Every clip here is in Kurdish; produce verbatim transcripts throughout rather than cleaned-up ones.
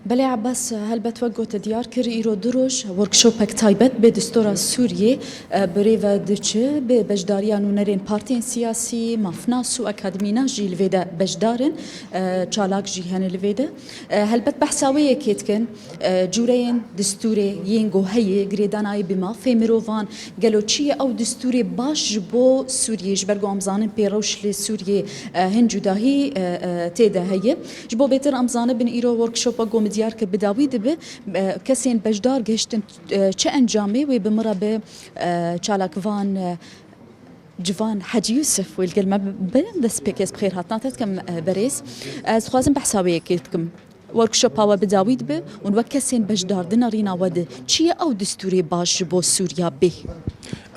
Belê Abbas, helbet wek gote diyar kir, îro du roj workshopek taybet bi destûra Sûriyê, e, bi rê ve diçe, bi beşdariya nûnerên partiyên siyasî, mafnas û akademîna jî li vê de beşdar in, e, çalak jî hene li vê de. E, helbet behsa wê yekê dikin, e, cûreyên destûrê yên ku heye, girêdanayê bi mafê mirovan, gelo çi ye ew destûrê baş ji bo Sûriyê, ji ber ku em zanin pêrewş li Sûriyê, e, hin cudahî, e, e, tê de heye. Ji bo bêtir em zanibin îro workshopa ku min diyar kir bi dawî dibe, e, kesên beşdar gihiştin, e, çi encamê wê bi min re bi, e, çalakvan, e, Civan Hecî Yusuf wê li gel me bi, bi destpêkê ez bi xêr hatina te dikim, e, berêz. Ez dixwazim behsa wê yekê dikim. Workshopa we bi dawî dibe û wek kesên beşdar di nerîna we de çi ye ew destûrê baş ji bo Sûriya bê?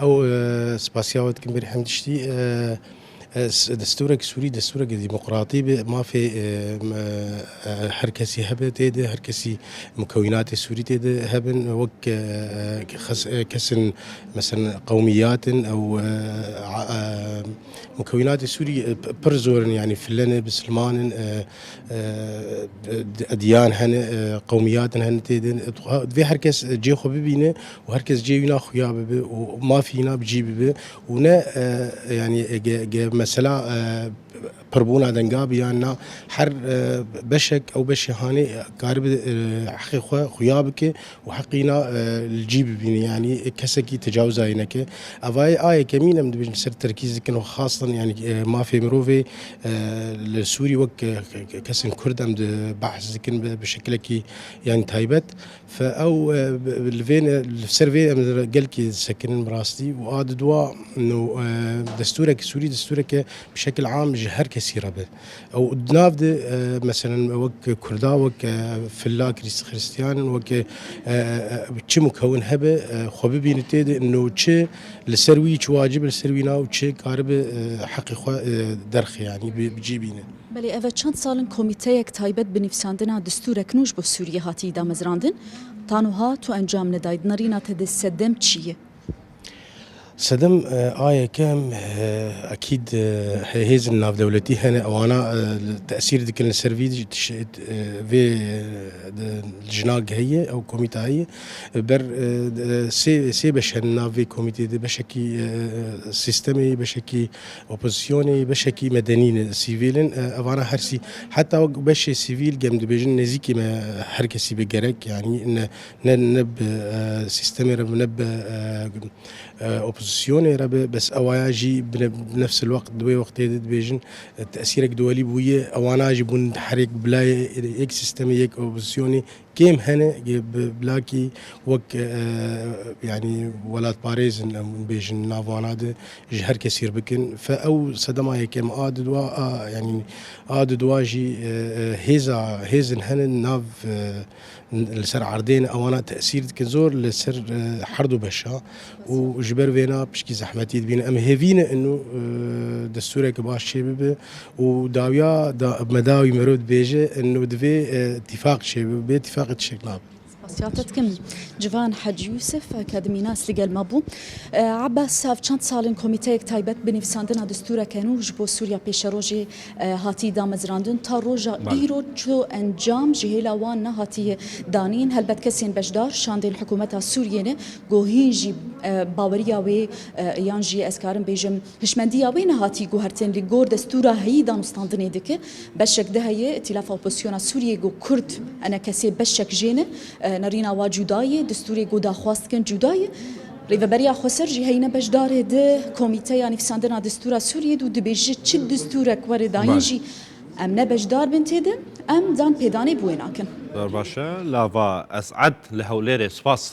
Ew, e, spasiya we dikim berî hemdiştî. E, e, s-, destûrek Sûrî, destûrek demokratî bi mafê, e, m-, e, her kesî hebe tê de, her kesî mukewînatê Sûrî tê de hebin, wek, e, e, xes-, e, kesin, meselen, qewmiyat in ew, e, a, e, mukewînatê Sûrî, e, p-, pir zor in, yanî file ne, bisilman in, e, e, e, ediyan hene, e, qewmiyat in hene tê de. Divê her kes cê xwe bibîne û her kes cê wîna xuya bibe û mafî wîna bi cî bibe û ne, e, yanî, e, ge, ge mesela, e, pirbûna denga bi yan na, her, e, beşek ew beşê hanê karibe, e, heqê xwe xuya bike û heqîna, e, li cî bibîne, yanî kesekî tecawizayê neke. Evayê a yekemîn em dibêjin ser terkîz dikin û xastan, yanî, e, mafê mirovê, e, li Sûrî wek, e, ke-, ke-, kesên Kurd em di behs dikin bi, bi şekilekî, yanî, taybet. Fe ew, e, bi, li vê ne, li ser vê em gelkî disekinin bi rastî û a didwa, no, e, destûrek Sûrî, destûreke bi şekil am ji her kesî re be. Ew di nav de, e, meselen, wek Kurda, wek, e, filla Krîst-, Xristiyan, wek, e, e, e, çi mukewin hebe, e, xwe bibîne tê de, no çi li ser wî, çi wacib li ser wî na û çi karibe, e, heqê xwe, e, derxe, yanî bi, bi cî bîne. Belê, ev e çend sal in komîteyek taybet bi nivîsandina destûrek nû ji bo Sûriyê hatî damezrandin. Ta niha tu encam nedayî. Di nerîna te de sedem çi ye? Sedem, e, a yekem, e, ekîd, e, he-, hêzên navdewletî hene, ewana, e, tesîr dikin li ser vî tiş-, e, vê, e, jinagehê ye, ew komîta heye. Ber, e, e, sê, sê beş hene nav vê komîtê de, beşekî, e, sîstemê, beşekî opozisyonê, beşekî medenî ne, sivîl in. E, evana her sî, heta wek beşê sivîl, gem dibêjin, nêzîkî me her kesî bi gerek, yanî ne, ne, ne bi, e, sîstemê re, ne bi, e, e, opozisyonê re be, bes ewaya jî bi ne-, bi nefsil wext, di wê wextê de dibêjin, e, tesîrek duwelî bûye, ewana jî bûn herêk bi layê yek sîstemê, yek opozisyonê kêm hene, ge-, bi, bilakî wek, e, yanî welatparêz in, em bêjin, nav wana de ji her kesî re bikin. Fe ew sedema yekem a didwa, a, yanî a didwa jî, e, e, hêza, hêzin hene nav, e, li ser erdê ne, ewana tesîr dikin zor li ser, e, her du beşa û ji ber vêna pişkî zehmetî dibîne. Em hêvî ne ino, e, destûreke baş çêbibe û dawiya da, me dawî merov dibêje ino divê, e, tîfaq çêbibe, bê tîfaqê tiştek nabe. Spasiya te dikim. Civan Hecî Yusuf, akademînas li gel me bû. E, Abbas, ev çend sal in komîteyek taybet bi nivîsandina destûreke nû ji bo Sûriya pêşerojê, e, hatî damezrandin. Ta roja Belê. îro çi encam ji hêla wan nehatiye danîn. Helbet kesên beşdar şandên hikûmeta Sûriyê ne, ku hîn jî, e, baweriya wê, e, yan jî ez karim bêjim, hişmendiya wê nehatî guhertin li gor destûra heyî danûstandinê dike. Beşek di heye, Îtîlafa Opozisyona Sûriyê ku Kurd enekesê beşek jê ne, e, nerîna wa cuda ye, destûrê ku daxwaz dikin cuda ye. Rêveberiya Xweser jî heyî ne beşdarê di komîteya nivîsandina destûra Sûriyê de û dibêje çi destûrek were dayîn Belê. jî em ne beşdar bin tê de, em dan pêdanê bi wê nakin. Zor baş e, lava Es'ed li Hewlêrê, spas.